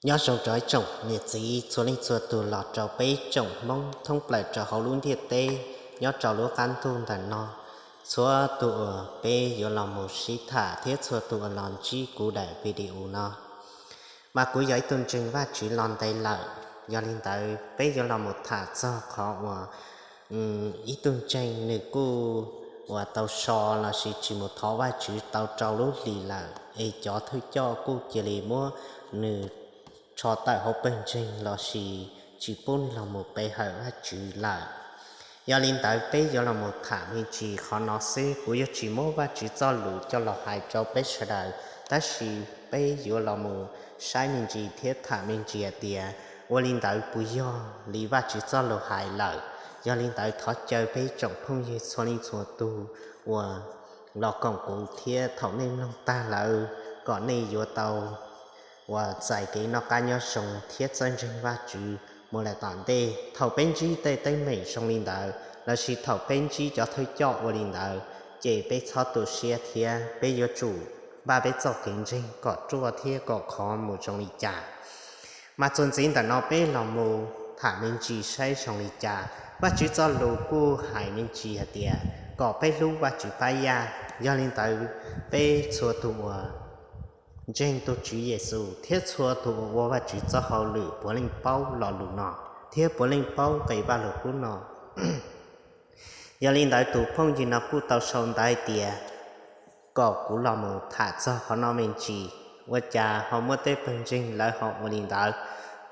Nyob zoo rau ib tsoom niam txiv txhua leej txhua tus los rau peb tsoom Hmoob thoob plaws rau hauv lub ntiaj teb nyob rau lub qab ntuj ntawm no. Txhua tus uas peb yuav los mus sib tham thiab txhua tus uas los ntsib kuv daim video no, mas kuv yog ib tug ntseeg Vajtswv los ntev lawm. Yog li ntawd peb yuav los mus tham txog qhov uas ib tug ntseeg nws kuj uas tau so lossis tsis mus thov Vajtswv tau rau lub hlis lawm, es cov thawj coj kuj cia li muab nws rho tawm hauv pawg ntseeg lossis tsis pub nws los mus pe hawm Vajtswv lawm. Yog li ntawd peb yuav los mus tham me ntsis qhov no xwb, kuv yuav tsis muab Vajtswv txoj lus coj los hais rau peb sawv daws, tab sis peb yuav los mus saib me ntsis thiab tham me ntsis hais tias ua li ntawd puas yog li Vajtswv txoj lus hais lawm. Yog li ntawd thov caw peb tsoom phooj ywg txhua leej txhua tus uas los koom kuv thiab thaum nej mloog tag lawm kom nej yuav tau uas txais kev noj qab nyob zoo thiab txawj ntseeg Vajtswv mus lawm tom ntej. Thaum peb ntsib tej teeb meem zoo li ntawd lossis thaum peb ntsib cov thawj coj ua li ntawd, ces peb txhob tu siab thiab peb yuav tsum npaj peb txoj kev ntseeg kom ruaj thiab kom khov mus zoo li cas. Mas txuas ntxiv ntawm no peb los mus tham me ntsis saib zoo li cas. Vajtswv txoj lus kuj hais me ntsis hais tias kom peb hlub Vajtswv pab yaj. Yog li ntawd peb txhua tus uas ntseeg tus Tswv Yexus thiab txhua tus uas ua Vajtswv txoj hauj lwm puav leej paub lo lus no thiab puav leej paub nqe Vajluskub no. Yog li ntawd tus phooj ywg no kuj tau sau ntawv hais tias kom kuv los mus tham txog qhov no me ntsis, ua cas ho muaj tej pawg ntseeg lawv ho ua li ntawd.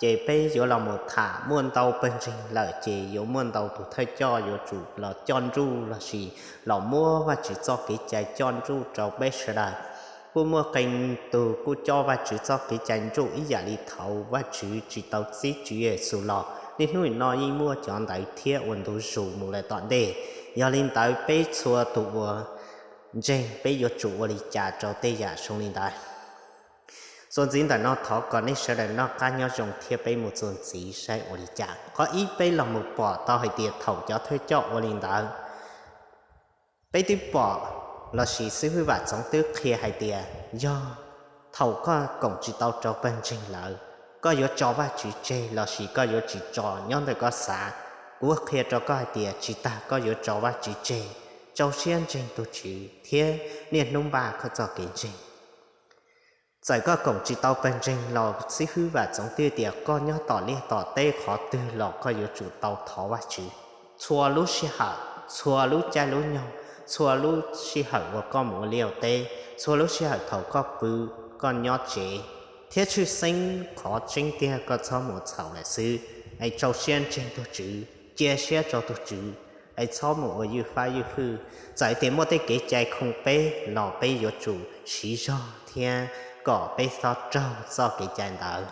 Ces peb yuav los mus tham, muaj ntau pawg ntseeg lawm ces yuav muaj ntau tus thawj coj yuav tsum los coj nruj lossis los muab Vajtswv txoj kev cai coj nruj rau peb sawv daws. Kuj muaj qee tus kuj coj Vajtswv txoj kev cai nruj ib yam li thaud Vajtswv tsis tau txib Tswv Yexus los. Niaj hnub no yeej muaj cov ntawd thiab ua ntu zus mus lawm tom ntej. Yog li ntawd peb txhua tus uas ntseeg peb yuav tsum ua li cas rau tej yam zoo li ntawd? Txuas ntxiv ntawm no thov kom nej sawv daws noj qab nyob zoo thiab peb mus txuas ntxiv saib ua li cas. Qhov ib, peb los mus pom tau hais tias thaum cov thawj coj ua li ntawd, peb twb pom lossis xib hwb Vam Txoov twb qhia hais tias yog thaum koj koom tsis tau rau pawg ntseeg lawm, koj yuav tso Vajtswv tseg lossis koj yuav tsis tso nyob ntawm koj xav. Kuv qhia rau koj hais tias tsis tas koj yuav tso Vajtswv tseg, rau siab ntseeg tus Tswv thiab niaj hnub npaj koj txoj kev ntseeg. Txawm koj koom tsis tau pawg ntseeg los xib hwb Vam Txoov twb tias koj nyob tom liaj tom teb qhov twg los koj yuav tsum tau thov Vajtswv. Txhua lub sij hawm, txhua lub caij lub nyoog, txhua lub sij hawm uas koj mus ua liaj ua teb, txhua lub sij hawm thaum koj pw, koj nyob tsev, thiab tshwj xeeb qhov tseeb tiag koj txhob mus txhaum lawm xwb. Es rau siab ntseeg tus Tswv, cia siab rau tus Tswv, es txhob mus ua ywj fab ywj fwj. Txawm tias muaj tej kev cai khoom peb los peb yuav tsum siv zog thiab kom peb txhob raug txoj kev cai ntawd.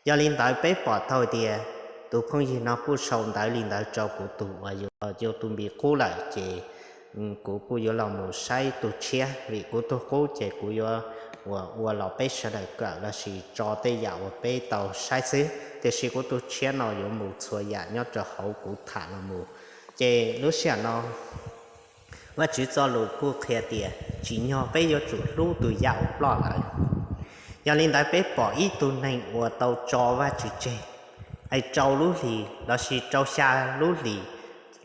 Yog li ntawd peb pom tau tias tus phooj ywg no kuj sau ntawv li ntawd rau kuv tus uas yus tus npis qub lawm ces kuv kuj yuav los mus saib tus tshiab, vim kuv tus qub ces kuv yuav ua los peb sawv daws kawm lossis tso tej yam uas peb tau saib xwb, tiam sis kuv tus tshiab no yuav mus txhua yam nyob rau hauv kuv tham los mus. Ces lub sij hawm no Vajtswv txoj lus kuj qhia tias tsim nyog peb yuav tsum hlub tus yaj uas ploj lawm. Yog li ntawd peb pom ib tug neeg uas tau tso Vajtswv tseg, es rau lub hlis lossis rau xya lub hlis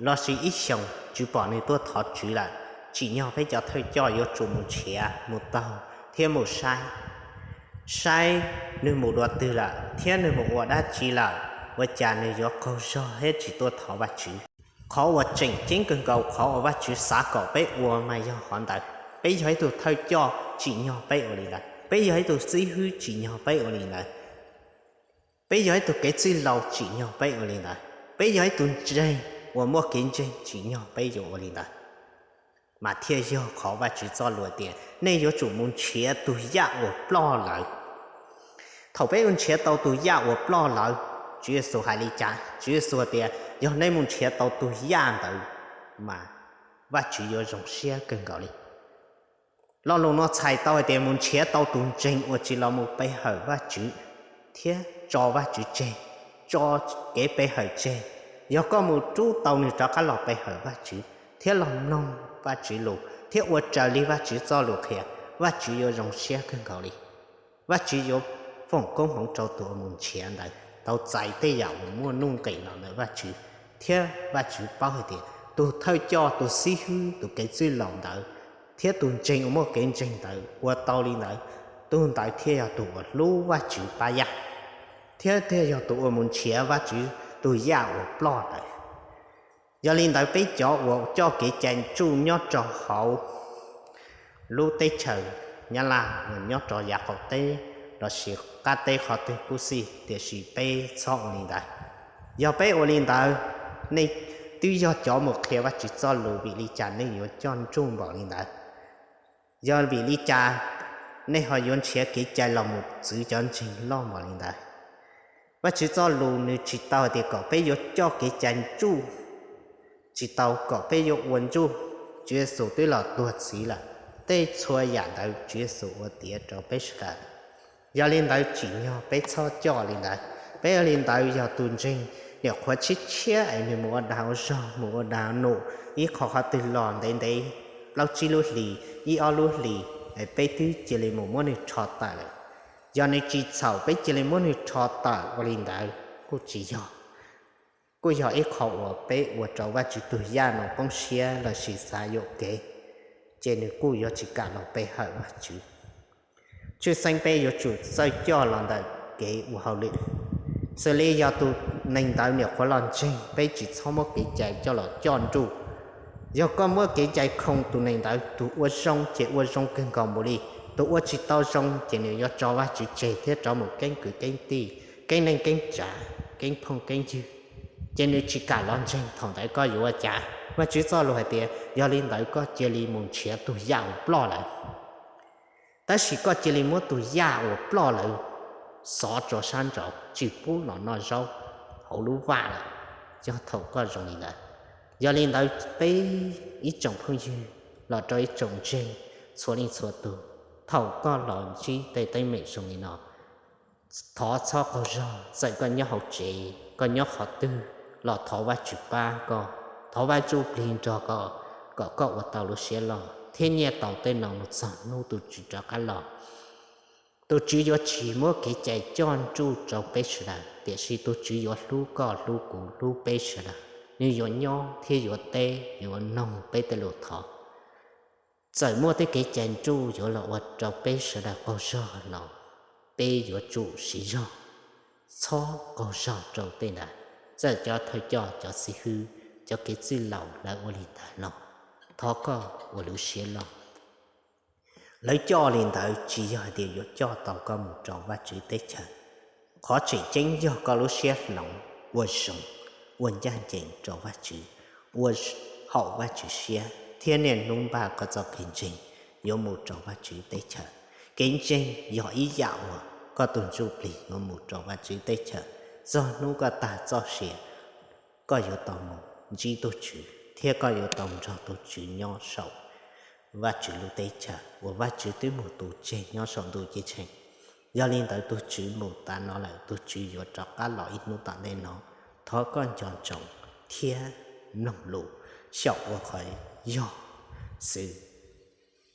lossis ib xyoos tsis pom nws tuaj thov Tswv lawm, tsim nyog peb cov thawj coj yuav tsum mus nrhiav mus taug thiab mus saib, saib nws mus dua twg lawm thiab nws mus ua dab tsi lawm, ua cas nws yuav qaug zog thiab tsis tuaj thov Vajtswv. Qhov uas tseem ceeb kawg nkaus, qhov uas Vajtswv xav kom peb ua mas yog qhov ntawd. Peb yog ib tug thawj coj, tsim nyog peb ua li ntawd. Peb yog ib tug xib hwb, tsim nyog peb ua li ntawd. Peb yog ib tug kev txwj laus, tsim nyog peb ua li ntawd. Peb yog ib tug ntseeg uas muaj kev ntseeg, tsim nyog peb yuav ua li ntawd. Mas thiaj yog qhov Vajtswv txoj lus tias nej yuav tsum mus nrhiav tus yaj uas ploj lawm. Thaum peb mus nrhiav tau tus yaj uas ploj lawm, Tswv Yexus hais li cas? Tswv Yexus tias yog nej mus nrhiav tau tus yaj ntawd, mas Vajtswv yuav zoo siab kawg nkaus li. Lo lus no txhais tau hais tias mus nrhiav tau tus ntseeg uas tsis los mus pe hawm Vajtswv thiab tso Vajtswv tseg, tso kev pe hawm tseg. Yog koj mus rub tau nws rov qab los pe hawm Vajtswv thiab los mloog Vajtswv lus thiab ua raws li Vajtswv txoj lus qhia, Vajtswv yuav zoo siab kawg nkaus li. Vajtswv yuav foom koob hmoov rau tus uas mus nrhiav ntawd tau txais tej yam uas muaj nuj nqis los ntawm Vajtswv, thiab Vajtswv paub hais tias tus thawj coj, tus xib hwb, tus kev txwj laus ntawd thiab tus ntseeg uas muaj kev ntseeg ntawd ua tau li ntawd, tus ntawd thiaj yog tus uas hlub Vajtswv pab yaj, thiab thiaj yog tus uas mus nrhiav Vajtswv tus yaj uas ploj ntawd. Yog li ntawd, peb cov uas coj kev cai ntsuj nyob rau hauv lub teb chaws Nyab Laj uas nyob rau yav qaum teb lossis qab teb qhov twg kuj xij, tiam sis peb txhob ua li ntawd. Yog peb ua li ntawd, nej twb yog cov mus qhia Vajtswv txoj lus, vim li cas nej yuav coj ntsuj npaum li ntawd? Yog vim li cas nej ho yuav nrhiav kev cai los mus txwv cov ntseeg loj npaum li ntawd? Vajtswv txoj lus nws tsis tau hais tias kom peb yuav coj kev cai ntsuj, tsis tau kom peb yuav ua ntsuj. Tswv Yexus twb los tuag txhiv lawm, tej txhua yam ntawd Tswv Yexus ua tiav rau peb sawv daws. Yog li ntawd tsim nyog peb txhob coj li ntawd. Peb ua li ntawd yog tus ntseeg nyuam qhuav tshiab tshiab es nws mus ua dag ua zog, mus ua dag num ib qho qhov twg los ntev ntev plaub tsib lub hlis, ib ob lub hlis, es peb twb cia li mus muab nws rho tawm lawm. Yog nws tsis txhaum peb cia li muab nws rho tawm ua li ntawd kuj tsis yog, kuj yog ib qho uas peb ua rau Vajtswv tus yaj no poob siab lossis xav yuam kev, ces nws kuj yuav tsis kam los pe hawm Vajtswv. Tshwj xeeb peb yuav tsum txawj coj los ntawm kev ua hauj lwm. Xws li yog tus neeg ntawd nyuam qhuav los ntseeg, peb tsis txhob muab kev cai coj los coj nruj. Yog koj muab kev cai khoo tus neeg ntawd, tus ua zoo ces ua zoo kawg nkaus mus li, tus ua tsis tau zoo ces nws yuav tso Vajtswv tseg thiab rov mus keeb kwv keeb tij, keeb neej keeb tsav, keeb phooj keeb ywg, ces nws tsis kam los ntseeg. Thaum ntawd koj yuav ua cas? Vajtswv txoj lus hais tias yog li ntawd koj cia li mus nrhiav tus yaj uas ploj lawm. Tab sis koj cia li muab tus yaj uas ploj lawm xov rau sab nraud, tsis pub los noj zaub hauv lub vaj lawm, yog thaum koj zoo li ntawd. Yog li ntawd peb ib tsoom phooj ywg los rau ib tsoom ntseeg txhua leej txhua tus, thaum koj los ntsib tej teeb meem zoo li no, thov txhob qaug zog. Txawm koj nyob hauv tsev, koj nyob qhov twg, los thov Vajtswv pab koj, thov Vaj Ntsuj Plig nrog koj, kom koj ua tau lub siab loj thiab nyiaj tau tej no mus txog hnub tus Tswv rov qab los. Tus Tswv yuav tsis muab kev cai coj nruj rau peb sawv daws, tiam sis tus Tswv yuav hlub koj, hlub kuv, hlub peb sawv daws. Nws yuav nyob thiab yuav teb, yuav noog peb tej lus thov. Txawm muaj tej kev cai nruj yuav los ua rau peb sawv daws qaug zog los peb yuav tsum siv zog, txhob qaug zog rau tej ntawd. Txawm cov thawj coj, cov xib hwb, cov kev txwj laus lawv ua li ntawd los, thov koj ua lub siab loj. Lawv coj li ntawd tsis yog hais tias yuav coj tau koj mus rau Vajtswv teb chaws. Qhov tseem ceeb yog koj lub siab hloov, ua zoo, ua ncaj ncees rau Vajtswv, ua haum Vajtswv siab thiab niaj hnub npaj koj txoj kev ntseeg yuav mus rau Vajtswv teb chaws. Kev ntseeg yog ib yam uas koj tus ntsuj plig yuav mus rau Vajtswv teb chaws. Txog hnub koj tag txoj sia, koj yuav tau mus ntsib tus Tswv thiab koj yuav tau nrog tus Tswv nyob saum Vajtswv lub teb chaws uas Vajtswv twb mus tu tseg nyob saum ntuj ceeb tsheej. Yog li ntawd tus Tswv mus tas no lawm, tus Tswv yuav rov qab los ib hnub tom ntej no. Thov koj nco ntsoov thiab mloog lus xyaum ua qhov yog xwb.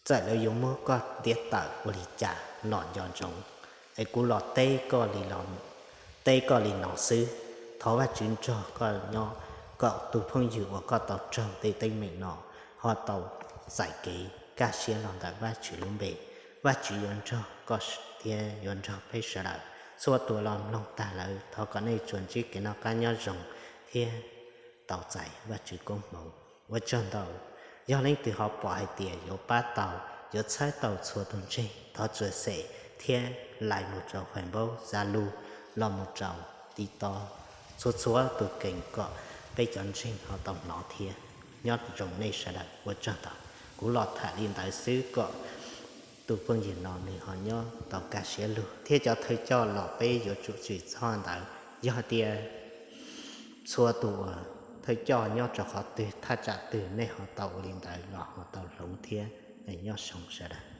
Txawm lawv yuav muab koj ntiab tawm ua li cas los nco ntsoov, es kuv los teb koj li, teb koj li no xwb. Thov Vajtswv nrog koj nyob, kom tus phooj ywg uas koj tau raug tej teeb meem no ho tau txais kev kaj siab los ntawm Vajtswv lub npe. Vajtswv yuav nrog koj thiab yuav nrog peb sawv daws. Txhua tus los mloog tag lawm, thov kom nej tsuas ntsib kev noj qab nyob zoo thiab tau txais Vajtswv koob hmoov. Ua tsaug ntau. Yog leej twg ho pom hais tias yuav pab tau, yuav txhawb tau txhua tus ntseeg, thov tsuas xem thiab like mus rau Facebook, Zalo, los mus rau TikTok, txhua txhua tus keem kom peb cov ntseeg ho tau hnov thiab. Nyob zoo nej sawv daws, ua tsaug ntau. Kuv los tham li ntawd xwb kom tus phooj ywg no nws ho nyob tau kaj siab lug thiab cov thawj coj los peb yuav tsum tsis txhob ntawd. Yog tias txhua tus uas thawj coj nyob rau qhov twg thaj tsam twg nej ho tau ua li ntawd los ho tau hloov thiab. Nyob zoo sawv daws.